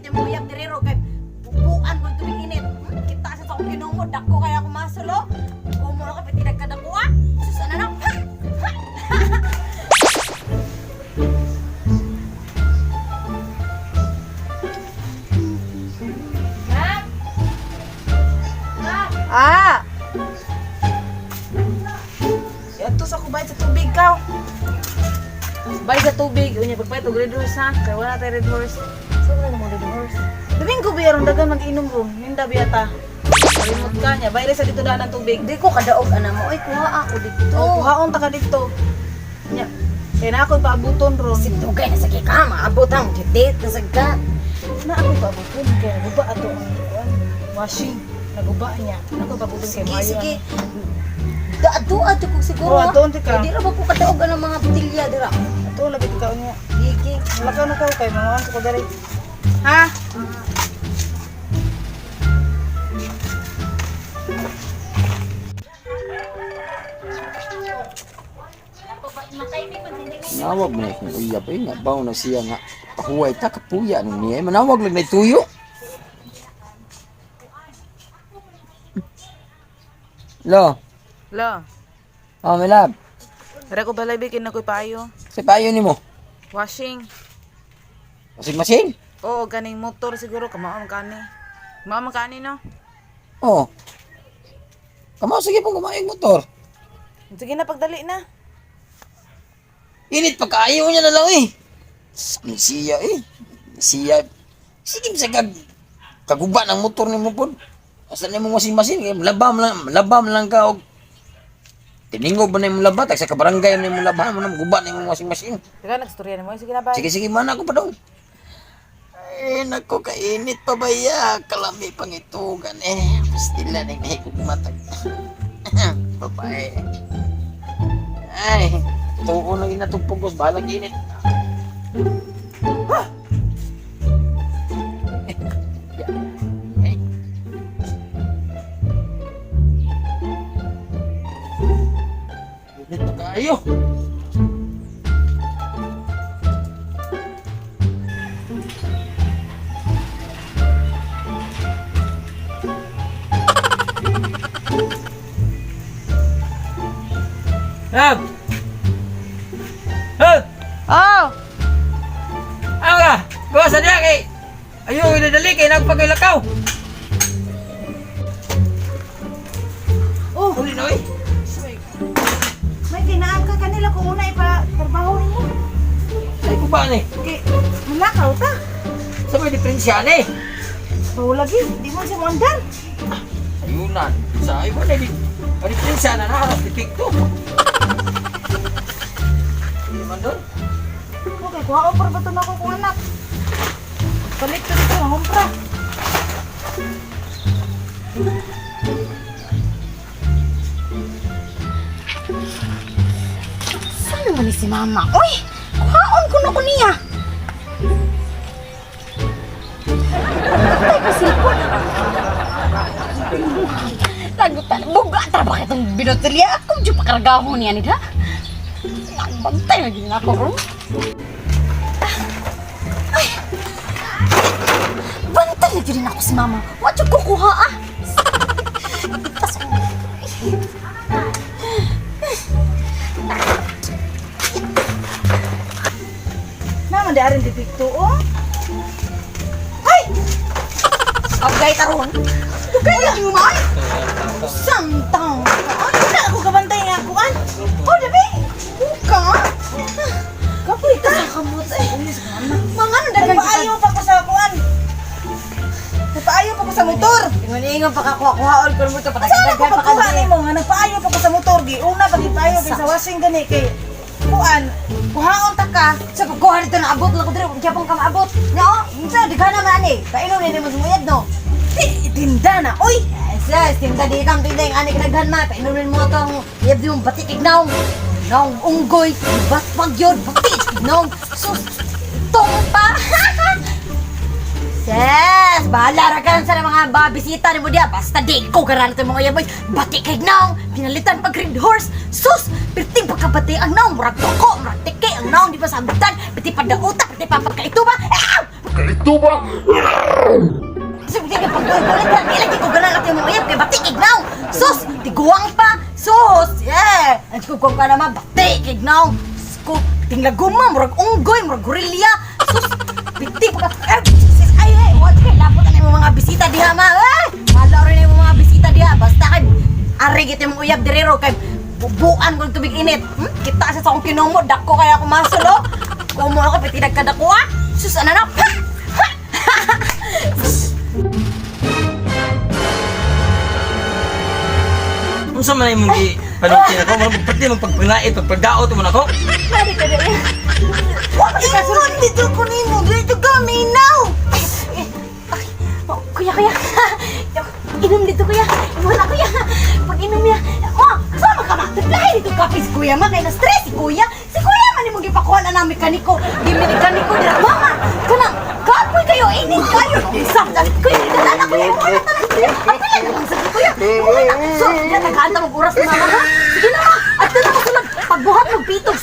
Pwede mo uyab diri ro kay bubuan mo tubig init. Kita sa akong Ginoo, dako kaya ako masulo. Kumo na ka pwede nagkadakuha. Sus ana na. Ha! Ha! Ma'am! Ma'am! Ah! Yato sa kubay sa tubig ka. Bay sa tubig, unya pagpayat og red horse ha. Kay wala tay red horse. Saan na mo red horse? Domingo ba ron dagan mag-inom ron. Ninda biyata. Kalimot ka niya. Bayre sa dito daan ang tubig. Di ko kadaog ana mo. Ay, kuha ako dito. Oh, kuhaon ta ka dito. Nya. Kay na ako paabuton ron. Sindugay na sa ka, maabot ang date na sa ka. Na ako paabuton kay naguba ato ang kuan. Washing. Naguba niya. Na ako paabuton kay Sige, Mayo. sige. Daado ato ko siguro. Oh, atuon ti ka. Di ra ba ko kadaog ang mga botilya dira? Ato lagi ka niya. Gigi. Malakaw na ka kay mga ko diri. Ha? Manawag man akong uyab eh, nga baw na siya nga pahuway ta kapuya nung niya. Eh, manawag lang na tuyo. Lo, Lo. oh, my love. Dara ko balay bikin na ko'y paayo. Sa payo nimo. Washing. Masin-masin. Oo, ganing motor siguro kamao man kani. Kamao man kani no. Oh. Kamo sige pong kumain motor. Sige na pagdali na. Init pa kaayo niya na lang eh. Saan siya eh. Siya. Sige sa kag kaguba ng motor nimo pod. Asa nimo masin-masin kay labam lang ka og tiningob ba na imong laba tag sa kabarangay na imong labahan mo na guba na imong masin-masin. Teka, nagstorya na mo. Sige na, bye. Sige sige man ako pa dong. Ay, nako, kainit pa ba ya? Kalami pang itugan eh. Pastila na yung matag. Babae. Ay, tuo na ginatong pugos. Bahalang init. Ha! Ay. Init pa kayo. Love! Love! Oh! Ano ka? Gawa sa niya kay... Ayaw, inadali kay nagpagilakaw. Oh! Huli na eh. May kinaan ka kanila kung una ipa trabaho nimo. Ay, ko ba ni? Kay malakaw ta. Sa may diferensya ni. Bawo lagi, di mo siya moandar. Ayunan. Sa ay wala di. Ang diferensya na na halos depekto. Hindi man doon. Okay, kuha ko para ba ako kung anak. Palit ko dito ang humpra. Saan naman ni si mama? Uy, kuhaon ko na ko niya. Patay ko cellphone. Tagutan, buga tra bakit ang binotilya ako? Diyo pakargaho niya nila. Nagbantay na gina ako ron. Ay! Bantay na gyud ako si mama. Wa jud ko kuha ah. Tas ko. Naman di arin depekto oh. Ay! Agay taron. Dugay lagi mo man. Samtang. Ay, wala ako kabantay nga kuan. Oh, dabi. Buka. Kapoy ka. Sa kamot eh. Mga ano dagan kita. Nagpaayo pa ko sa kuan. Nagpaayo pa ko sa motor. Ingon-ingon pa kakuha-kuhaon ko mo ito. Saan ako pagkuha nimo nga nagpaayo pa ko sa motor gi. Una pag ipaayo kay sa washing gani kay kuan. Kuhaon ta ka. Sa pagkuha nito naabot lang ko diri. Kaya pong ka maabot. No, unsa di ka naman ani. Painom ni mo sumuyad no. Di tinda na. Oy, Yes, tinda di kam tinda yung ani kinaghan ma. Painom ni mo tong yab di mong batik ignaw. Naong unggoy, bat pagyod, batik ignaw. Sus, tong pa. Yes, bahala ra ka sa mga babisita ni mo diya. Basta di ko garan ito mga yaboy. Bati kay naong, pinalitan pag red horse. Sus, pirting pagkabati ang naong, murag toko, murag tiki, ang naong di pa samtan, piti pa dauta, piti pa pagkaito ba? Ah! Ito ba? Sige ka pagbulit ka, di lagi ko ganan at imong uyab kay batik ignaw. Sus, tiguang pa. Sus, yeah. Ang ko ka naman batik ignaw. Sko, tinglaguma murag unggoy, murag gorilya. Sus, piti pa ka. Eh, sis, ay, ay, what kay lapot na imong mga bisita diha ma. Eh, hala rin imong mga bisita diha. Basta kay ari git imong uyab direro kay bubuan kog tubig init. Kita sa akong kinumo, dako kaya ako masulo. Kumo ako piti nagkadako ah. Sus, ana na. Ha! Ha! Unsa man imong gi panulti nako, murag pati mong pagpangait, pagpagdaot mo nako. Pwede ka na. Ingon dito ko nimo, dito ka minaw. Ay, ay, oh, kuya, kuya. Inom dito, kuya. Wala, kuya. Pag inom niya, oh, sama ka ma. Lahi dito kape si kuya ma. Kaya na-stress si kuya. Si kuya man imong gipakuha na namin kaniko. Di mekaniko dira. Mama, kanang, kapoy kayo, init kayo. Isang dali, kuya, dala na kuya. Wala na, kuya. Apila na lang sa kuya. Wala na. So, di na tagaan ta mag oras ni mama ha. Sige na ma. At na ko sulod. Pagbuhat mo pitog.